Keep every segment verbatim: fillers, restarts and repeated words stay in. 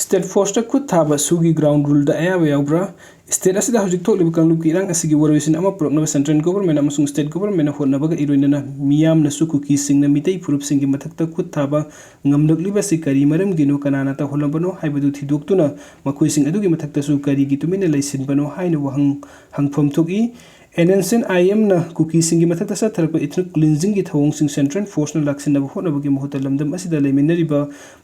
State ꯐꯣꯔꯁꯇ ꯈꯨꯠ ꯊꯥꯕ ꯁꯨꯒꯤ ground ꯔꯨꯜꯗ ꯑꯌꯥꯕ ꯌꯥꯎꯕ꯭ꯔꯥ? ꯁ꯭ꯇꯦꯠ ꯑꯁꯤꯗ ꯍꯧꯖꯤꯛ ꯊꯣꯛꯂꯤꯕ ꯀꯥꯡꯂꯨꯞꯀꯤ ꯏꯔꯥꯡ ꯑꯁꯤꯒꯤ ꯋꯥꯔꯣꯏꯁꯤꯟ ꯑꯃ ꯄꯨꯔꯛꯅꯕ ꯁꯦꯟꯇ꯭ꯔꯦꯜ ꯒꯣꯚꯔꯟꯃꯦꯟꯠ ꯑꯃꯁꯨꯡ ꯁ꯭ꯇꯦꯠ ꯒꯣꯚꯔꯟꯃꯦꯟꯠꯅ ꯍꯣꯠꯅꯕꯒ ꯏꯔꯣꯏꯅꯅ ꯃꯤꯌꯥꯝꯅꯁꯨ ꯀꯨꯀꯤꯁꯤꯡꯅ ꯃꯤꯇꯩ ꯐꯨꯔꯨꯞꯁꯤꯡꯒꯤ ꯃꯊꯛꯇ ꯈꯨꯠ ꯊꯥꯕ ꯉꯝꯂꯛꯂꯤꯕꯁꯤ ꯀꯔꯤ ꯃꯔꯝꯒꯤꯅꯣ, ꯀꯅꯥꯅ ꯇꯧꯍꯜꯂꯝꯕꯅꯣ ꯍꯥꯏꯕꯗꯨ ꯊꯤꯗꯣꯛꯇꯨꯅ ꯃꯈꯣꯏꯁꯤꯡ ꯑꯗꯨꯒꯤ ꯃꯊꯛꯇꯁꯨ ꯀꯔꯤꯒꯤ ꯇꯨꯃꯤꯟꯅ ꯂꯩꯁꯤꯟꯕꯅꯣ ꯍꯥꯏꯅ ꯋꯥꯍꯪ ꯍꯪꯐꯝ ꯊꯣꯛꯏ꯫ ꯑꯦꯟ ꯑꯦꯟ ꯁꯤ ꯑꯦꯟ ꯑꯥꯏ ꯑꯦꯝꯅ ꯀꯨꯀꯤꯁꯤꯡꯒꯤ ꯃꯊꯛꯇ ꯆꯠꯊꯔꯛꯄ ꯏꯊꯅꯤꯛ ꯀ꯭ꯂꯤꯟꯖꯤꯡꯒꯤ ꯊꯧꯑꯣꯡꯁꯤꯡ ꯁꯦꯟꯇ꯭ꯔꯦꯜ ꯐꯣꯔꯁꯅ ꯂꯥꯛꯁꯤꯟꯅꯕ ꯍꯣꯠꯅꯕꯒꯤ ꯃꯍꯨꯠꯇ ꯂꯝꯗꯝ ꯑꯁꯤꯗ ꯂꯩꯃꯤꯟꯅꯔꯤꯕ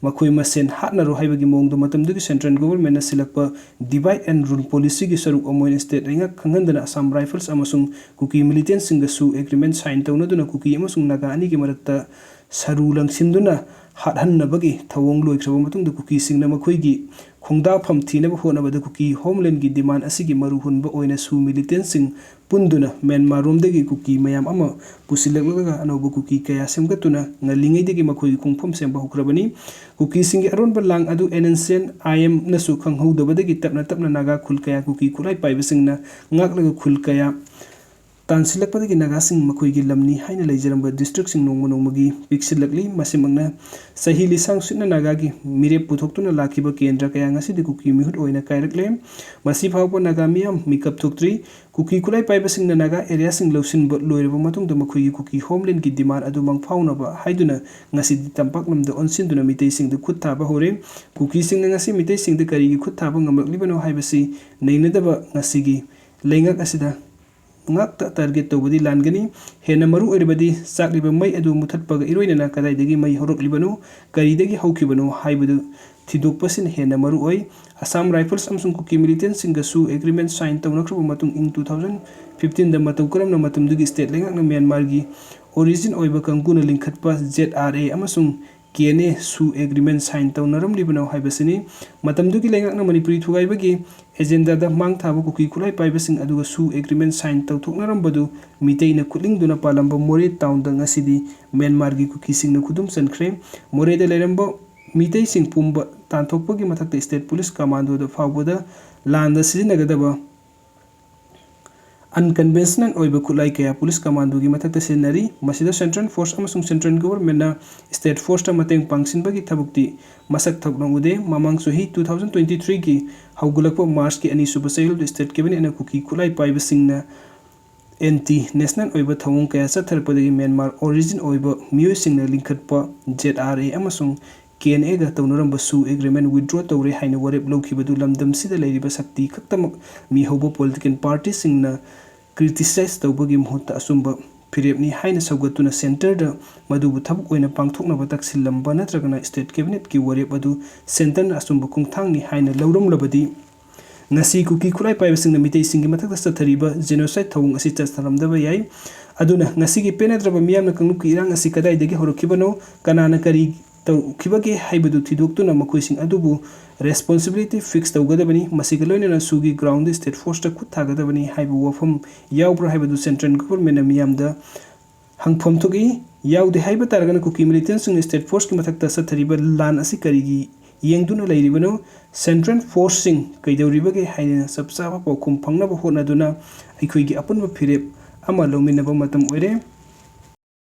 ꯃꯈꯣꯏ ꯃꯁꯦꯟ ꯍꯥꯠꯅꯔꯣ ꯍꯥꯏꯕꯒꯤ ꯃꯑꯣꯡꯗ ꯃꯇꯝꯗꯨꯒꯤ ꯁꯦꯟꯇ꯭ꯔꯦꯜ ꯒꯣꯚꯔꯟꯃꯦꯟꯠꯅ ꯁꯤꯜꯂꯛꯄ divide and rule policyꯒꯤ ꯁꯔꯨꯛ ꯑꯃ ꯑꯣꯏꯅ ꯁ꯭ꯇꯦꯠ ꯂꯩꯉꯥꯛ ꯈꯪꯍꯟꯗꯅ ꯑꯁꯥꯝ ꯔꯥꯏꯐꯜꯁ ꯑꯃꯁꯨꯡ ꯀꯨꯀꯤ ꯃꯤꯂꯤꯇꯦꯟꯠꯁꯤꯡꯒꯁꯨ ꯑꯦꯒ꯭ꯔꯤꯃꯦꯟꯠ ꯁꯥꯏꯟ ꯇꯧꯅꯗꯨꯅ ꯀꯨꯀꯤ ꯑꯃꯁꯨꯡ ꯅꯥꯒꯥ ꯑꯅꯤꯒꯤ ꯃꯔꯛꯇ ꯁꯔꯨ ꯂꯪꯁꯤꯟꯗꯨꯅ ꯍꯥꯠꯍꯟꯅꯕꯒꯤ ꯊꯧꯑꯣꯡ ꯂꯣꯏꯈ꯭ꯔꯕ ꯃꯇꯨꯡꯗ ꯀꯨꯀꯤꯁꯤꯡꯅ ꯃꯈꯣꯏꯒꯤ ꯈꯣꯡꯗꯥꯐꯝ ꯊꯤꯅꯕ ꯍꯣꯠꯅꯕꯗ ꯀꯨꯀꯤ ꯍꯣꯝꯂꯦꯟꯒꯤ ꯗꯤꯃꯥꯟ ꯑꯁꯤꯒꯤ ꯃꯔꯨ ꯍꯨꯟꯕ ꯑꯣꯏꯅ ꯁꯨ ꯃꯤꯂꯤꯇꯦꯟꯠꯁꯤꯡ ꯄꯨꯟꯗꯨꯅ ꯃ꯭ꯌꯥꯟꯃꯥꯔꯔꯣꯝꯗꯒꯤ ꯀꯨꯀꯤ ꯃꯌꯥꯝ ꯑꯃ ꯄꯨꯁꯤꯜꯂꯛꯂꯒ ꯑꯅꯧꯕ ꯀꯨꯀꯤ ꯀꯌꯥ ꯁꯦꯝꯒꯠꯇꯨꯅ ꯉꯜꯂꯤꯉꯩꯗꯒꯤ ꯃꯈꯣꯏꯒꯤ ꯈꯣꯡꯐꯝ ꯁꯦꯝꯕ ꯍꯧꯈ꯭ꯔꯕꯅꯤ꯫ ꯀꯨꯀꯤꯁꯤꯡꯒꯤ ꯑꯔꯣꯟꯕ ꯂꯥꯡ ꯑꯗꯨ ꯑꯦꯟ ꯑꯦꯟ ꯁꯤ ꯑꯦꯟ ꯑꯥꯏ ꯑꯦꯝꯅꯁꯨ ꯈꯪꯍꯧꯗꯕꯗꯒꯤ ꯇꯞꯅ ꯇꯞꯅ ꯅꯥꯒꯥ ꯈꯨꯜ ꯀꯌꯥ ꯀꯨꯀꯤ ꯈꯨꯠꯂꯥꯏ ꯄꯥꯏꯕꯁꯤꯡꯅ ꯉꯥꯛꯂꯒ ꯈꯨꯜ ꯀꯌꯥ ꯇꯥꯟꯁꯤꯜꯂꯛꯄꯗꯒꯤ ꯅꯥꯒꯥꯁꯤꯡ ꯃꯈꯣꯏꯒꯤ ꯂꯝꯅꯤ ꯍꯥꯏꯅ ꯂꯩꯖꯔꯝꯕ ꯗꯤꯁꯇ꯭ꯔꯤꯛꯁꯤꯡ ꯅꯣꯡꯃ ꯅꯣꯡꯃꯒꯤ ꯄꯤꯛꯁꯤꯜꯂꯛꯂꯤ꯫ ꯃꯁꯤꯃꯛꯅ ꯆꯍꯤ ꯂꯤꯁꯥꯡ ꯁꯤꯠꯅ ꯅꯥꯒꯥꯒꯤ ꯃꯤꯔꯦꯞ ꯄꯨꯊꯣꯛꯇꯨꯅ ꯂꯥꯛꯈꯤꯕ ꯀꯦꯟꯗ꯭ꯔ ꯀꯌꯥ ꯉꯁꯤꯗꯤ ꯀꯨꯀꯤ ꯃꯤꯍꯨꯠ ꯑꯣꯏꯅ ꯀꯥꯏꯔꯛꯂꯦ꯫ ꯃꯁꯤ ꯐꯥꯎꯕ ꯅꯥꯒꯥ ꯃꯤꯌꯥꯝ ꯃꯤꯀꯞ ꯊꯣꯛꯇ꯭ꯔꯤ꯫ ꯀꯨꯀꯤ ꯈꯨꯠꯂꯥꯏ ꯄꯥꯏꯕꯁꯤꯡꯅ ꯅꯥꯒꯥ ꯑꯦꯔꯤꯌꯥꯁꯤꯡ ꯂꯧꯁꯤꯟꯕ ꯂꯣꯏꯔꯕ ꯃꯇꯨꯡꯗ ꯃꯈꯣꯏꯒꯤ ꯀꯨꯀꯤ ꯍꯣꯝꯂꯦꯟꯒꯤ ꯗꯤꯃꯥꯟ ꯑꯗꯨ ꯃꯪꯐꯥꯎꯅꯕ ꯍꯥꯏꯗꯨꯅ ꯉꯁꯤꯗꯤ ꯇꯝꯄꯥꯛ ꯂꯝꯗ ꯑꯣꯟꯁꯤꯟꯗꯨꯅ ꯃꯤꯇꯩꯁꯤꯡꯗ ꯈꯨꯠ ꯊꯥꯕ ꯍꯧꯔꯦ꯫ ꯀꯨꯀꯤꯁꯤꯡꯅ ꯉꯁꯤ ꯃꯤꯇꯩꯁꯤꯡꯗ ꯀꯔꯤꯒꯤ ꯈꯨꯠ ꯊꯥꯕ ꯉꯝꯂꯛꯂꯤꯕꯅꯣ ꯍꯥꯏꯕꯁꯤ ꯅꯩꯅꯗꯕ ꯉꯁꯤꯒꯤ ꯂꯩꯉꯥꯛ ꯑꯁꯤꯗ ꯉꯥꯛꯇ ꯇꯥꯔꯒꯦꯠ ꯇꯧꯕꯗꯤ ꯂꯥꯟꯒꯅꯤ꯫ ꯍꯦꯟꯅ ꯃꯔꯨ ꯑꯣꯏꯔꯕꯗꯤ ꯆꯥꯛꯂꯤꯕ ꯃꯩ ꯑꯗꯨ ꯃꯨꯊꯠꯄꯒ ꯏꯔꯣꯏꯅꯅ ꯀꯗꯥꯏꯗꯒꯤ ꯃꯩ ꯍꯧꯔꯛꯂꯤꯕꯅꯣ, ꯀꯔꯤꯗꯒꯤ ꯍꯧꯈꯤꯕꯅꯣ ꯍꯥꯏꯕꯗꯨ ꯊꯤꯗꯣꯛꯄꯁꯤꯅ ꯍꯦꯟꯅ ꯃꯔꯨ ꯑꯣꯏ꯫ ꯑꯁꯥꯝ ꯔꯥꯏꯐꯜꯁ ꯑꯃꯁꯨꯡ ꯀꯨꯀꯤ ꯃꯤꯂꯤꯇꯦꯟꯠꯁꯤꯡꯒꯁꯨ ꯑꯦꯒ꯭ꯔꯤꯃꯦꯟꯠ ꯁꯥꯏꯟ ꯇꯧꯅꯈ꯭ꯔꯕ ꯃꯇꯨꯡ ꯏꯪ ꯇꯨ ꯊꯥꯎꯖꯟ ꯐꯤꯐꯇꯤꯟꯗ ꯃꯇꯧ ꯀꯔꯝꯅ ꯃꯇꯝꯗꯨꯒꯤ ꯁ꯭ꯇꯦꯠ ꯂꯩꯉꯥꯛꯅ ꯃ꯭ꯌꯥꯟꯃꯥꯔꯒꯤ ꯑꯣꯔꯤꯖꯤꯟ ꯑꯣꯏꯕ ꯀꯥꯡꯕꯨꯅ ꯂꯤꯡꯈꯠꯄ ꯖꯦꯠ ꯑꯥꯔ ꯑꯦ ꯑꯃꯁꯨꯡ ꯀꯦ ꯑꯦꯟ ꯑꯦ ꯁꯨ ꯑꯦꯒ꯭ꯔꯤꯃꯦꯟꯠ ꯁꯥꯏꯟ ꯇꯧꯅꯔꯝꯂꯤꯕꯅꯣ ꯍꯥꯏꯕꯁꯤꯅꯤ꯫ ꯃꯇꯝꯗꯨꯒꯤ ꯂꯩꯉꯥꯛꯅ ꯃꯅꯤꯄꯨꯔꯤ ꯊꯨꯒꯥꯏꯕꯒꯤ ꯑꯦꯖꯦꯟꯗꯥꯗ ꯃꯥꯡ ꯊꯥꯕ ꯀꯨꯀꯤ ꯈꯨꯠꯂꯥꯏ ꯄꯥꯏꯕꯁꯤꯡ ꯑꯗꯨꯒꯁꯨ ꯑꯦꯒ꯭ꯔꯤꯃꯦꯟꯠ ꯁꯥꯏꯟ ꯇꯧꯊꯣꯛꯅꯔꯝꯕꯗꯨ ꯃꯤꯇꯩꯅ ꯈꯨꯠꯂꯤꯡꯗꯨꯅ ꯄꯥꯜꯂꯝꯕ ꯃꯣꯔꯦ ꯇꯥꯎꯟꯗ ꯉꯁꯤꯗꯤ ꯃ꯭ꯌꯥꯟꯃꯥꯔꯒꯤ ꯀꯨꯀꯤꯁꯤꯡꯅ ꯈꯨꯗꯨꯝ ꯆꯟꯈ꯭ꯔꯦ꯫ ꯃꯣꯔꯦꯗ ꯂꯩꯔꯝꯕ ꯃꯤꯇꯩꯁꯤꯡ ꯄꯨꯝꯕ ꯇꯥꯟꯊꯣꯛꯄꯒꯤ ꯃꯊꯛꯇ ꯁ꯭ꯇꯦꯠ ꯄꯨꯂꯤꯁ ꯀꯃꯥꯟꯗꯣꯗ ꯐꯥꯎꯕꯗ ꯂꯥꯟꯗ ꯁꯤꯖꯤꯟꯅꯒꯗꯕ ꯑꯟꯀꯟꯚꯦꯟꯁꯅꯦꯜ ꯑꯣꯏꯕ ꯈꯨꯠꯂꯥꯏ ꯀꯌꯥ ꯄꯨꯂꯤꯁ ꯀꯃꯥꯟꯗꯣꯒꯤ ꯃꯊꯛꯇ ꯁꯤꯖꯤꯟꯅꯔꯤ꯫ ꯃꯁꯤꯗ ꯁꯦꯟꯇ꯭ꯔꯦꯜ ꯐꯣꯔꯁ ꯑꯃꯁꯨꯡ ꯁꯦꯟꯇ꯭ꯔꯦꯜ ꯒꯣꯚꯔꯟꯃꯦꯟꯠꯅ ꯁ꯭ꯇꯦꯠ ꯐꯣꯔꯁꯇ ꯃꯇꯦꯡ ꯄꯥꯡꯁꯤꯟꯕꯒꯤ ꯊꯕꯛꯇꯤ ꯃꯁꯛ ꯊꯣꯛꯅ ꯎꯗꯦ꯫ ꯃꯃꯥꯡ ꯆꯍꯤ two thousand twenty threeꯒꯤ ꯍꯧꯒꯠꯂꯛꯄ ꯃꯥꯔꯆꯀꯤ ꯑꯅꯤꯁꯨꯕ ꯆꯌꯣꯜꯗ ꯁ꯭ꯇꯦꯠ ꯀꯦꯕꯤꯅꯦꯠꯅ ꯀꯨꯀꯤ ꯈꯨꯠꯂꯥꯏ ꯄꯥꯏꯕꯁꯤꯡꯅ ꯑꯦꯟꯇꯤ ꯅꯦꯁꯅꯦꯜ ꯑꯣꯏꯕ ꯊꯧꯑꯣꯡ ꯀꯌꯥ ꯆꯠꯊꯔꯛꯄꯗꯒꯤ ꯃ꯭ꯌꯥꯟꯃꯥꯔ ꯑꯣꯔꯤꯖꯤꯟ ꯑꯣꯏꯕ ꯃꯤꯑꯣꯏꯁꯤꯡꯅ ꯂꯤꯡꯈꯠꯄ ꯖꯦꯠ ꯑꯥꯔ ꯑꯦ ꯑꯃꯁꯨꯡ ꯀꯦ ꯑꯦꯟ ꯑꯦꯒ ꯇꯧꯅꯔꯝꯕ ꯁꯨ ꯑꯦꯒ꯭ꯔꯤꯃꯦꯟꯠ ꯋꯤꯗ꯭ꯔꯣ ꯇꯧꯔꯦ ꯍꯥꯏꯅ ꯋꯥꯔꯦꯞ ꯂꯧꯈꯤꯕꯗꯨ ꯂꯝꯗꯝꯁꯤꯗ ꯂꯩꯔꯤꯕ ꯁꯛꯇꯤ ꯈꯛꯇꯃꯛ ꯃꯤꯍꯧꯕ ꯄꯣꯂꯤꯇꯤꯀꯦꯜ ꯄꯥꯔꯇꯤꯁꯤꯡꯅ ꯀ꯭ꯔꯤꯇꯤꯁꯥꯏꯖ ꯇꯧꯕꯒꯤ ꯃꯍꯨꯠꯇ ꯑꯆꯨꯝꯕ ꯐꯤꯔꯦꯞꯅꯤ ꯍꯥꯏꯅ ꯁꯧꯒꯠꯇꯨꯅ ꯁꯦꯟꯇꯔꯗ ꯃꯗꯨꯕꯨ ꯊꯕꯛ ꯑꯣꯏꯅ ꯄꯥꯡꯊꯣꯛꯅꯕ ꯇꯛꯁꯤꯜꯂꯝꯕ ꯅꯠꯇ꯭ꯔꯒꯅ ꯁ꯭ꯇꯦꯠ ꯀꯦꯕꯤꯅꯦꯠꯀꯤ ꯋꯥꯔꯦꯞ ꯑꯗꯨ ꯁꯦꯟꯇꯔꯅ ꯑꯆꯨꯝꯕ ꯈꯣꯡꯊꯥꯡꯅꯤ ꯍꯥꯏꯅ ꯂꯧꯔꯝꯂꯕꯗꯤ ꯉꯁꯤ ꯀꯨꯀꯤ ꯈꯨꯠꯂꯥꯏ ꯄꯥꯏꯕꯁꯤꯡꯅ ꯃꯤꯇꯩꯁꯤꯡꯒꯤ ꯃꯊꯛꯇ ꯆꯠꯊꯔꯤꯕ ꯖꯦꯅꯣꯁꯥꯏꯗ ꯊꯧꯑꯣꯡ ꯑꯁꯤ ꯆꯠꯊꯔꯝꯗꯕ ꯌꯥꯏ꯫ ꯑꯗꯨꯅ ꯉꯁꯤꯒꯤ ꯄꯦꯟꯅꯗ꯭ꯔꯕ ꯃꯤꯌꯥꯝꯅ ꯀꯥꯡꯂꯨꯞꯀꯤ ꯏꯔꯥꯡ ꯑꯁꯤ ꯀꯗꯥꯏꯗꯒꯤ ꯍꯧꯔꯛꯈꯤꯕꯅꯣ, ꯀꯅꯥꯅ ꯀꯔꯤ ꯇꯧꯈꯤꯕꯒꯦ ꯍꯥꯏꯕꯗꯨ ꯊꯤꯗꯣꯛꯇꯨꯅ ꯃꯈꯣꯏꯁꯤꯡ ꯑꯗꯨꯕꯨ ꯔꯦꯁꯄꯣꯟꯁꯤꯕꯤꯂꯤꯇꯤ ꯐꯤꯛꯁ ꯇꯧꯒꯗꯕꯅꯤ꯫ ꯃꯁꯤꯒ ꯂꯣꯏꯅꯅ ꯁꯨꯒꯤ ꯒ꯭ꯔꯥꯎꯟꯗ ꯁ꯭ꯇꯦꯠ ꯐꯣꯔꯁꯇ ꯈꯨꯠ ꯊꯥꯒꯗꯕꯅꯤ ꯍꯥꯏꯕ ꯋꯥꯐꯝ ꯌꯥꯎꯕ꯭ꯔꯥ ꯍꯥꯏꯕꯗꯨ ꯁꯦꯟꯇ꯭ꯔꯦꯜ ꯒꯣꯚꯔꯟꯃꯦꯟꯠꯅ ꯃꯤꯌꯥꯝꯗ ꯍꯪꯐꯝ ꯊꯣꯛꯏ꯫ ꯌꯥꯎꯗꯦ ꯍꯥꯏꯕ ꯇꯥꯔꯒꯅ ꯀꯨꯀꯤ ꯃꯤꯂꯤꯇꯦꯟꯠꯁꯤꯡꯅ ꯁ꯭ꯇꯦꯠ ꯐꯣꯔꯁꯀꯤ ꯃꯊꯛꯇ ꯆꯠꯊꯔꯤꯕ ꯂꯥꯟ ꯑꯁꯤ ꯀꯔꯤꯒꯤ ꯌꯦꯡꯗꯨꯅ ꯂꯩꯔꯤꯕꯅꯣ? ꯁꯦꯟꯇ꯭ꯔꯦꯜ ꯐꯣꯔꯁꯁꯤꯡ ꯀꯩꯗꯧꯔꯤꯕꯒꯦ ꯍꯥꯏꯅ ꯆꯞ ꯆꯥꯕ ꯄꯥꯎꯈꯨꯝ ꯐꯪꯅꯕ ꯍꯣꯠꯅꯗꯨꯅ ꯑꯩꯈꯣꯏꯒꯤ ꯑꯄꯨꯟꯕ ꯐꯤꯔꯦꯞ ꯑꯃ ꯂꯧꯃꯤꯟꯅꯕ ꯃꯇꯝ ꯑꯣꯏꯔꯦ꯫